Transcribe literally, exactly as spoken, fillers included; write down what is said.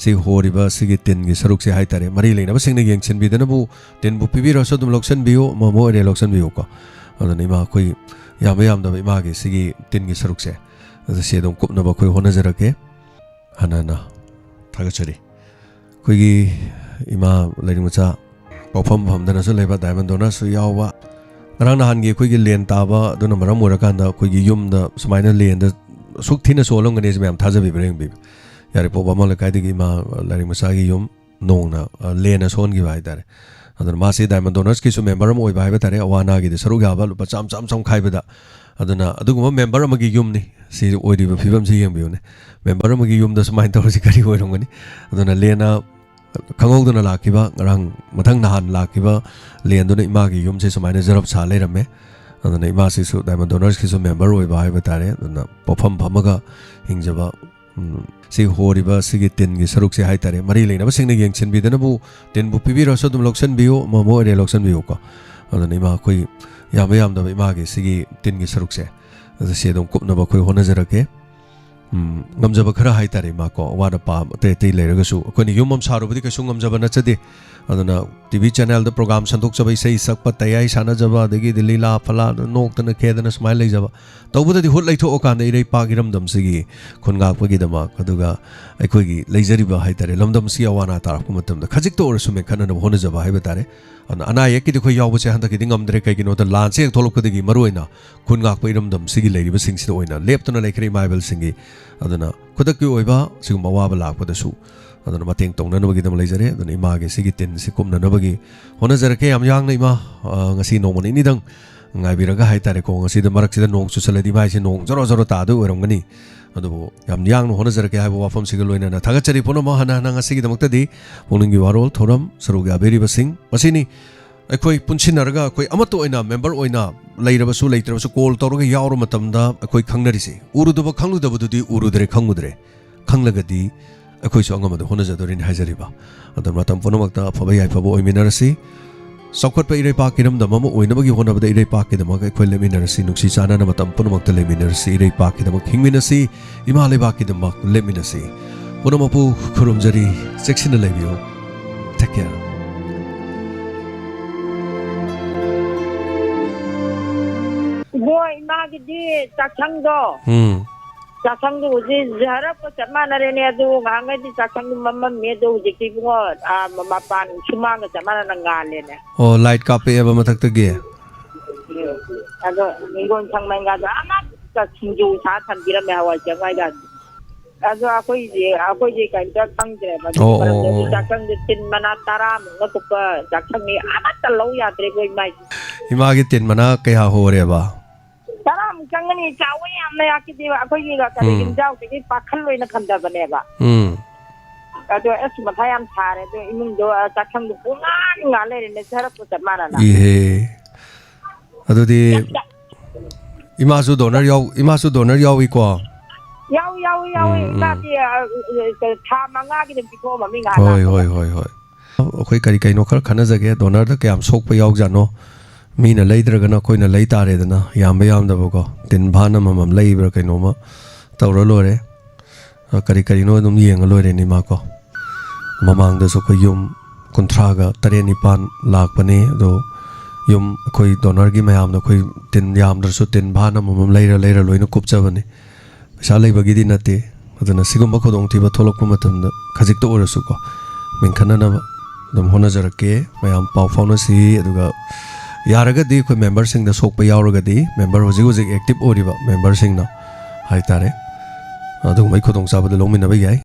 ꯁꯤ ꯍꯣꯔꯤꯕ ꯁꯤꯒꯤ ꯇꯤꯟꯒꯤ ꯁꯔꯨꯛꯁꯦ ꯍꯥꯏꯇꯥꯔꯦ, ꯃꯔꯤ ꯂꯩꯅꯕꯁꯤꯡꯅ ꯌꯦꯡꯁꯤꯟꯕꯤꯗꯅꯕꯨ ꯇꯤꯟꯕꯨ ꯄꯤꯕꯤꯔꯁꯨ ꯑꯗꯨꯝ ꯂꯧꯁꯤꯟꯕꯤꯌꯨ, ꯑꯃ ꯑꯃ ꯑꯣꯏꯔꯦ ꯂꯧꯁꯤꯟꯕꯤꯌꯨꯀꯣ꯫ ꯑꯗꯨꯅ ꯏꯃꯥ ꯑꯩꯈꯣꯏ ꯌꯥꯝꯕ ꯌꯥꯝꯗꯕ ꯏꯃꯥꯒꯤ ꯁꯤꯒꯤ ꯇꯤꯟꯒꯤ ꯁꯔꯨꯛꯁꯦ, ꯑꯗꯨ ꯁꯤ ꯑꯗꯨꯝ ꯀꯨꯞꯅꯕ ꯑꯩꯈꯣꯏ ꯍꯣꯠꯅꯖꯔꯛꯀꯦ꯫ ꯍꯟꯅ ꯍꯟꯅ ꯊꯥꯒꯠꯆꯔꯤ꯫ ꯑꯩꯈꯣꯏꯒꯤ ꯏꯃꯥ ꯂꯥꯏꯔꯤꯛ ꯃꯆꯥ ꯄꯣꯛꯐꯝ ꯐꯝꯗꯅꯁꯨ ꯂꯩꯕ, diamond donorꯁꯨ ꯌꯥꯎꯕ꯫ ꯉꯔꯥꯡ ꯅꯍꯥꯟꯒꯤ ꯑꯩꯈꯣꯏꯒꯤ ꯂꯦꯟ ꯇꯥꯕ ꯑꯗꯨꯅ ꯃꯔꯝ ꯑꯣꯏꯔꯀꯥꯟꯗ ꯑꯩꯈꯣꯏꯒꯤ ꯌꯨꯝꯗ ꯁꯨꯃꯥꯏꯅ ꯂꯦꯟꯗ ꯑꯁꯨꯛ ꯊꯤꯅ ꯁꯣꯛꯍꯜꯂꯝꯒꯅꯤ ꯁꯤ ꯃꯌꯥꯝ ꯊꯥꯖꯕꯤꯕ꯭ꯔꯥ ꯌꯦꯡꯕꯤꯌꯨ꯫ ꯌꯥꯔꯤꯄꯣꯛ ꯕꯥꯃꯣꯟ ꯂꯩꯀꯥꯏꯗꯒꯤ ꯏꯃꯥ ꯂꯥꯏꯔꯤꯛ ꯃꯆꯥꯒꯤ ꯌꯨꯝ ꯅꯣꯡꯅ, ꯑ, ꯂꯦꯟꯅ ꯁꯣꯛꯍꯟꯈꯤꯕ ꯍꯥꯏꯇꯥꯔꯦ꯫ ꯑꯗꯨꯅ ꯃꯥꯁꯤ diamond donorꯁꯀꯤꯁꯨ member ꯑꯃ ꯑꯣꯏꯕ ꯍꯥꯏꯕ ꯇꯥꯔꯦ, ꯑꯋꯥ ꯑꯅꯥꯒꯤꯗꯤ ꯁꯔꯨꯛ ꯌꯥꯕ ꯂꯨꯄꯥ ꯆꯥꯝꯃ ꯆꯥꯝꯃ ꯆꯥꯝꯃ ꯈꯥꯏꯕꯗ꯫ ꯑꯗꯨꯅ ꯑꯗꯨꯒꯨꯝꯕ member ꯑꯃꯒꯤ ꯌꯨꯝꯅꯤ ꯁꯤ ꯑꯣꯏꯔꯤꯕ ꯐꯤꯕꯝꯁꯤ ꯌꯦꯡꯕꯤꯌꯨꯅꯦ꯫ Member ꯑꯃꯒꯤ ꯌꯨꯝꯗ ꯁꯨꯃꯥꯏꯅ ꯇꯧꯔꯁꯤ ꯀꯔꯤ ꯑꯣꯏꯔꯝꯒꯅꯤ? ꯑꯗꯨꯅ ꯂꯦꯟꯅ ꯈꯪꯍꯧꯗꯅ ꯂꯥꯛꯈꯤꯕ, ꯉꯔꯥꯡ ꯃꯊꯪ ꯅꯍꯥꯟ ꯂꯥꯛꯈꯤꯕ ꯂꯦꯟꯗꯨꯅ ꯏꯃꯥꯒꯤ ꯌꯨꯝꯁꯦ ꯁꯨꯃꯥꯏꯅ ꯖꯔꯞ ꯁꯥ ꯂꯩꯔꯝꯃꯦ꯫ ꯑꯗꯨꯅ ꯏꯃꯥꯁꯤꯁꯨ diamond donorꯁꯀꯤꯁꯨ member ꯑꯣꯏꯕ ꯍꯥꯏꯕ ꯇꯥꯔꯦ꯫ ꯑꯗꯨꯅ ꯄꯣꯛꯐꯝ ꯐꯝꯃꯒ ꯍꯤꯡꯖꯕ, ꯎꯝ, ꯁꯤ ꯍꯣꯔꯤꯕ ꯁꯤꯒꯤ ꯇꯤꯟꯒꯤ ꯁꯔꯨꯛꯁꯦ ꯍꯥꯏꯇꯥꯔꯦ, ꯃꯔꯤ ꯂꯩꯅꯕꯁꯤꯡꯅ ꯌꯦꯡꯁꯤꯟꯕꯤꯗꯅꯕꯨ ꯇꯤꯟꯕꯨ ꯄꯤꯕꯤꯔꯁꯨ ꯑꯗꯨꯝ ꯂꯧꯁꯤꯟꯕꯤꯌꯨ, ꯑꯃ ꯑꯃ ꯑꯣꯏꯔꯦ ꯂꯧꯁꯤꯟꯕꯤꯌꯨꯀꯣ꯫ ꯑꯗꯨꯅ ꯏꯃꯥ ꯑꯩꯈꯣꯏ ꯌꯥꯝꯕ ꯌꯥꯝꯗꯕ ꯏꯃꯥꯒꯤ ꯁꯤꯒꯤ ꯇꯤꯟꯒꯤ ꯁꯔꯨꯛꯁꯦ, ꯑꯗꯨ ꯁꯤ ꯑꯗꯨꯝ ꯀꯨꯞꯅꯕ ꯑꯩꯈꯣꯏ ꯍꯣꯠꯅꯖꯔꯛꯀꯦ꯫ ꯎꯝ, ꯉꯝꯖꯕ ꯈꯔ ꯍꯥꯏꯇꯥꯔꯦ ꯏꯃꯥꯀꯣ, ꯑꯋꯥꯠ ꯑꯄꯥ ꯑꯇꯩ ꯑꯇꯩ ꯂꯩꯔꯒꯁꯨ ꯑꯩꯈꯣꯏꯅ ꯌꯨꯝ ꯑꯃ ꯁꯥꯔꯨꯕꯗꯤ ꯀꯩꯁꯨ ꯉꯝꯖꯕ ꯅꯠꯆꯗꯦ꯫ ꯑꯗꯨꯅ TV channelꯗ program ꯁꯟꯗꯣꯛꯆꯕ, ꯏꯁꯩ ꯁꯛꯄ, ꯇꯌꯥꯏ ꯁꯥꯟꯅꯖꯕ, ꯑꯗꯒꯤꯗꯤ ꯂꯤꯂꯥ ꯐꯂꯥ ꯅꯣꯛꯇꯅ ꯈꯦꯗꯅ ꯁꯨꯃꯥꯏꯅ ꯂꯩꯖꯕ, ꯇꯧꯕꯗꯗꯤ ꯍꯨꯠ ꯂꯩꯊꯣꯛꯑꯀꯥꯟꯗ ꯏꯔꯩꯄꯥꯛ ꯏꯔꯝꯗꯝꯁꯤꯒꯤ ꯈꯨꯟ ꯉꯥꯛꯄꯒꯤꯗꯃꯛ, ꯑꯗꯨꯒ ꯑꯩꯈꯣꯏꯒꯤ ꯂꯩꯖꯔꯤꯕ ꯍꯥꯏꯇꯥꯔꯦ ꯂꯝꯗꯝꯁꯤꯒꯤ ꯑꯋꯥ ꯑꯅꯥ ꯇꯥꯔꯛꯄ ꯃꯇꯝꯗ ꯈꯖꯤꯛꯇ ꯑꯣꯏꯔꯁꯨ ꯃꯦꯟꯈꯠꯅꯅꯕ ꯍꯣꯠꯅꯖꯕ ꯍꯥꯏꯕ ꯇꯥꯔꯦ꯫ ꯑꯗꯨꯅ ꯑꯅꯥ ꯑꯌꯦꯛꯀꯤꯗꯤ ꯑꯩꯈꯣꯏ ꯌꯥꯎꯕꯁꯦ ꯍꯟꯗꯛꯀꯤꯗꯤ ꯉꯝꯗ꯭ꯔꯦ꯫ ꯀꯩꯒꯤꯅꯣꯗ ꯂꯥꯟꯁꯦ ꯍꯦꯛ ꯊꯣꯛꯂꯛꯄꯗꯒꯤ ꯃꯔꯨꯑꯣꯏꯅ ꯈꯨꯟ ꯉꯥꯛꯄ ꯏꯔꯝꯗꯝꯁꯤꯒꯤ ꯂꯩꯔꯤꯕꯁꯤꯡꯁꯤꯗ ꯑꯣꯏꯅ ꯂꯦꯞꯇꯨꯅ ꯂꯩꯈ꯭ꯔꯦ ꯏꯃꯥ ꯏꯕꯦꯜꯁꯤꯡꯒꯤ꯫ ꯑꯗꯨꯅ ꯈꯨꯗꯛꯀꯤ ꯑꯣꯏꯕ ꯁꯤꯒꯨꯝꯕ ꯑꯋꯥꯕ ꯂꯥꯛꯄꯗꯁꯨ ꯑꯗꯨꯅ ꯃꯇꯦꯡ ꯇꯧꯅꯅꯕꯒꯤꯗꯃꯛ ꯂꯩꯖꯔꯦ꯫ ꯑꯗꯨꯅ ꯏꯃꯥꯒꯤ ꯁꯤꯒꯤ ꯇꯤꯟꯁꯤ ꯀꯨꯞꯅꯅꯕꯒꯤ ꯍꯣꯠꯅꯖꯔꯛꯀꯦ꯫ ꯌꯥꯝ ꯌꯥꯡꯅ ꯏꯃꯥ, ꯑ, ꯉꯁꯤ ꯅꯣꯡꯃ ꯅꯤꯅꯤꯗꯪ ꯉꯥꯏꯕꯤꯔꯒ ꯍꯥꯏꯇꯥꯔꯦꯀꯣ, ꯉꯁꯤꯗ ꯃꯔꯛꯁꯤꯗ ꯅꯣꯡ ꯆꯨꯁꯜꯂꯗꯤ ꯏꯃꯥꯏꯁꯦ ꯅꯣꯡ ꯖꯣꯔꯣ ꯖꯣꯔꯣ ꯇꯥꯗꯣꯏ ꯑꯣꯏꯔꯝꯒꯅꯤ꯫ ꯑꯗꯨꯕꯨ ꯌꯥꯝ ꯌꯥꯡꯅ ꯍꯣꯠꯅꯖꯔꯛꯀꯦ ꯍꯥꯏꯕ ꯋꯥꯐꯝꯁꯤꯒ ꯂꯣꯏꯅꯅ ꯊꯥꯒꯠꯆꯔꯤ꯫ ꯄꯨꯝꯅꯃꯛ ꯍꯟꯅ ꯍꯟꯅ ꯉꯁꯤꯒꯤꯗꯃꯛꯇꯗꯤ ꯄꯨꯛꯅꯤꯡꯒꯤ ꯋꯥꯔꯣꯜ ꯊꯧꯔꯝ ꯁꯔꯨꯛ ꯌꯥꯕꯤꯔꯤꯕꯁꯤꯡ ꯃꯁꯤꯅꯤ꯫ ꯑꯩꯈꯣꯏ ꯄꯨꯟꯁꯤꯟꯅꯔꯒ ꯑꯩꯈꯣꯏ ꯑꯃꯠꯇ ꯑꯣꯏꯅ member ꯑꯣꯏꯅ ꯂꯩꯔꯕꯁꯨ ꯂꯩꯇ꯭ꯔꯕꯁꯨ call ꯇꯧꯔꯒ ꯌꯥꯎꯔ ꯃꯇꯝꯗ ꯑꯩꯈꯣꯏ ꯈꯪꯅꯔꯤꯁꯦ, ꯎꯔꯨꯗꯕ ꯈꯪꯂꯨꯗꯕꯗꯨꯗꯤ ꯎꯔꯨꯗ꯭ꯔꯦ ꯈꯪꯉꯨꯗ꯭ꯔꯦ, ꯈꯪꯂꯒꯗꯤ ꯑꯩꯈꯣꯏꯁꯨ ꯑꯉꯝꯕꯗ ꯍꯣꯠꯅꯖꯗꯣꯔꯤꯅꯤ ꯍꯥꯏꯖꯔꯤꯕ꯫ ꯑꯗꯨꯅ ꯃꯇꯝ ꯄꯨꯝꯅꯃꯛꯇ ꯑꯐꯕ ꯌꯥꯏꯐꯕ ꯑꯣꯏꯃꯤꯟꯅꯔꯁꯤ꯫ ꯆꯥꯎꯈꯠꯄ ꯏꯔꯩꯄꯥꯛ ꯏꯔꯝꯗꯝ ꯑꯃ ꯑꯣꯏꯅꯕꯒꯤ ꯍꯣꯠꯅꯕꯗ ꯏꯔꯩꯄꯥꯛꯀꯤꯗꯃꯛ ꯑꯩꯈꯣꯏ ꯂꯦꯞꯃꯤꯟꯅꯔꯁꯤ, ꯅꯨꯡꯁꯤ ꯆꯥꯟꯅꯅ ꯃꯇꯝ ꯄꯨꯝꯅꯃꯛꯇ ꯂꯩꯃꯤꯟꯅꯔꯁꯤ, ꯏꯔꯩꯄꯥꯛꯀꯤꯗꯃꯛ ꯍꯤꯡꯃꯤꯟꯅꯁꯤ, ꯏꯃꯥ ꯂꯩꯕꯥꯛꯀꯤꯗꯃꯛ ꯂꯦꯞꯃꯤꯟꯅꯁꯤ꯫ ꯄꯨꯝꯅꯃꯛꯄꯨ ꯈꯨꯔꯨꯝꯖꯔꯤ, ꯆꯦꯛꯁꯤꯟꯅ ꯂꯩꯕꯤꯌꯨ꯫ Take care. ꯏꯕꯣ, ꯏꯃꯥꯒꯤꯗꯤ ꯆꯥꯛꯁꯪꯗꯣ, ꯎꯝ꯫ ꯆꯥꯛꯁꯪꯗꯣ ꯍꯧꯖꯤꯛ ꯖꯍꯔꯞꯀ ꯆꯞ ꯃꯥꯟꯅꯔꯦꯅꯦ꯫ ꯑꯗꯨ ꯉꯍꯥꯟꯈꯩꯗꯤ ꯆꯥꯛꯁꯪꯗꯣ ꯃꯝꯃꯝꯃꯦ, ꯑꯗꯣ ꯍꯧꯖꯤꯛꯇꯤ ꯏꯕꯨꯡꯉꯣ, ꯑꯥ, ꯃ-, ꯃꯄꯥꯟ ꯁꯨꯃꯥꯡꯒ ꯆꯞ ꯃꯥꯟꯅꯅ ꯉꯥꯜꯂꯦꯅꯦ꯫ ꯑꯣ, ꯂꯥꯏꯠ ꯀꯥꯞꯄꯛꯑꯦꯕ ꯃꯊꯛꯇꯒꯤ? ꯑꯗꯣ ꯍꯤꯡꯒꯣꯜ ꯁꯪ ꯃꯥꯏꯒꯥꯗꯣ ꯑꯃꯠꯇ ꯁꯤꯡꯖꯨ ꯁꯥ ꯊꯝꯕꯤꯔꯝꯃꯦ, ꯍꯋꯥꯏ ꯆꯦꯡꯋꯥꯏꯒꯥꯗꯣ꯫ ꯑꯗꯣ ꯑꯩꯈꯣꯏꯁꯦ, ꯑꯩꯈꯣꯏꯁꯦ ꯀꯩꯝꯇ ꯈꯪꯗ꯭ꯔꯦꯕ꯫ ꯑꯣ, ꯑꯣ, ꯃꯔꯝꯗꯤ ꯑꯣ, ꯑꯣ꯫ ꯆꯥꯛꯁꯪꯗꯤ ꯇꯤꯟ ꯃꯅꯥ ꯇꯔꯥꯃꯨꯛꯅ ꯀꯨꯞꯄ ꯆꯥꯛꯁꯪꯅꯤ, ꯑꯃꯠꯇ ꯂꯧ ꯌꯥꯗ꯭ꯔꯦꯕꯣ ꯏꯃꯥꯏ꯫ ꯏꯃꯥꯒꯤ ꯇꯤꯟ ꯃꯅꯥ ꯀꯌꯥ ꯍꯣꯔꯦꯕ? ꯇꯔꯥꯃꯨꯛ ꯆꯪꯒꯅꯤ, ꯆꯥꯎꯋꯦ ꯌꯥꯝꯅ ꯌꯥꯈꯤꯗꯦꯕ꯫ ꯑꯩꯈꯣꯏꯒꯤ ꯀꯔꯤ ꯎꯝ꯫ ꯌꯨꯝꯖꯥꯎꯁꯤꯒꯤ ꯄꯥꯈꯜ ꯑꯣꯏꯅ ꯈꯟꯗꯕꯅꯦꯕ꯫ ꯎꯝ꯫ ꯑꯗꯣ ꯑꯁ ꯃꯊꯥ ꯌꯥꯝ ꯁꯥꯔꯦ꯫ ꯑꯗꯣ ꯏꯃꯨꯡꯗꯣ, ꯑ, ꯆꯥꯛꯁꯪꯗꯣ ꯄꯨꯡꯉꯥꯟ ꯉꯥꯟ ꯂꯩꯔꯦꯅꯦ, ꯁꯔꯞꯀ ꯆꯞ ꯃꯥꯟꯅꯅ꯫ ꯏꯍꯦ꯫ ꯑꯗꯨꯗꯤ ꯌꯥꯝ ꯆꯥ- ꯏꯃꯥꯁꯨ ꯗꯣꯅꯔ ꯌꯥꯎ-, ꯏꯃꯥꯁꯨ ꯗꯣꯅꯔ ꯌꯥꯎꯏꯀꯣ? ꯌꯥꯎꯏ, ꯌꯥꯎꯏ, ꯌꯥꯎꯏ꯫ ꯎꯝ, ꯎꯝ꯫ ꯏꯃꯥꯗꯤ, ꯑ, ꯑ, ꯊꯥ ꯃꯉꯥꯒꯤ ꯑꯗꯨꯝ ꯄꯤꯊꯣꯛꯑꯝꯃꯃꯤ ꯉꯍꯥꯟ ꯍꯣꯏ, ꯂꯥꯛꯄꯗ꯫ ꯍꯣꯏ, ꯍꯣꯏ, ꯍꯣꯏ꯫ ꯑꯩꯈꯣꯏ ꯀꯔꯤ ꯀꯩꯅꯣ ꯈꯔ ꯈꯟꯅꯖꯒꯦ꯫ ꯗꯣꯅꯔꯗ ꯀꯌꯥꯝ ꯁꯣꯛꯄ ꯌꯥꯎꯖꯥꯠꯅꯣ? ꯃꯤꯅ ꯂꯩꯗ꯭ꯔꯒꯅ ꯑꯩꯈꯣꯏꯅ ꯂꯩ ꯇꯥꯔꯦꯗꯅ, ꯌꯥꯝꯕ ꯌꯥꯝꯗꯕꯀꯣ꯫ ꯇꯤꯟ ꯚꯥꯟ ꯑꯃꯃꯝ ꯂꯩꯕ꯭ꯔꯥ ꯀꯩꯅꯣꯝꯃ ꯇꯧꯔ ꯂꯣꯏꯔꯦ꯫ ꯑ, ꯀꯔꯤ ꯀꯔꯤꯅꯣ ꯑꯗꯨꯝ ꯌꯦꯡꯉ ꯂꯣꯏꯔꯦꯅꯦ ꯏꯃꯥꯀꯣ꯫ ꯃꯃꯥꯡꯗꯁꯨ ꯑꯩꯈꯣꯏ ꯌꯨꯝ ꯀꯨꯟꯊ꯭ꯔꯥꯒ ꯇꯔꯦꯠ ꯅꯤꯄꯥꯟ ꯂꯥꯛꯄꯅꯦ꯫ ꯑꯗꯣ ꯌꯨꯝ ꯑꯩꯈꯣꯏ ꯗꯣꯅꯔꯒꯤ ꯃꯌꯥꯝꯗ ꯑꯩꯈꯣꯏ ꯇꯤꯟ ꯌꯥꯝꯗ꯭ꯔꯁꯨ ꯇꯤꯟ ꯚꯥꯟ ꯑꯃꯃꯝ ꯂꯩꯔ ꯂꯩꯔ ꯂꯣꯏꯅ ꯀꯨꯞꯆꯕꯅꯤ꯫ ꯄꯩꯁꯥ ꯂꯩꯕꯒꯤꯗꯤ ꯅꯠꯇꯦ꯫ ꯑꯗꯨꯅ ꯁꯤꯒꯨꯝꯕ ꯈꯨꯗꯣꯡꯊꯤꯕ ꯊꯣꯛꯂꯛꯄ ꯃꯇꯝꯗ ꯈꯖꯤꯛꯇ ꯑꯣꯏꯔꯁꯨꯀꯣ, ꯃꯦꯟꯈꯠꯅꯅꯕ ꯑꯗꯨꯝ ꯍꯣꯠꯅꯖꯔꯛꯀꯦ꯫ ꯃꯌꯥꯝ ꯄꯥꯎ ꯐꯥꯎꯅꯁꯤ꯫ ꯑꯗꯨꯒ ꯌꯥꯔꯒꯗꯤ ꯑꯩꯈꯣꯏ ꯃꯦꯝꯕꯔꯁꯤꯡꯗ ꯁꯣꯛꯄ ꯌꯥꯎꯔꯒꯗꯤ, ꯃꯦꯝꯕꯔ ꯍꯧꯖꯤꯛ ꯍꯧꯖꯤꯛ ꯑꯦꯛꯇꯤꯚ ꯑꯣꯏꯔꯤꯕ ꯃꯦꯝꯕꯔꯁꯤꯡꯅ ꯍꯥꯏꯇꯥꯔꯦ, ꯑꯗꯨꯒꯨꯝꯕꯒꯤ ꯈꯨꯗꯣꯡꯆꯥꯕꯗꯨ ꯂꯧꯃꯤꯟꯅꯕ ꯌꯥꯏ꯫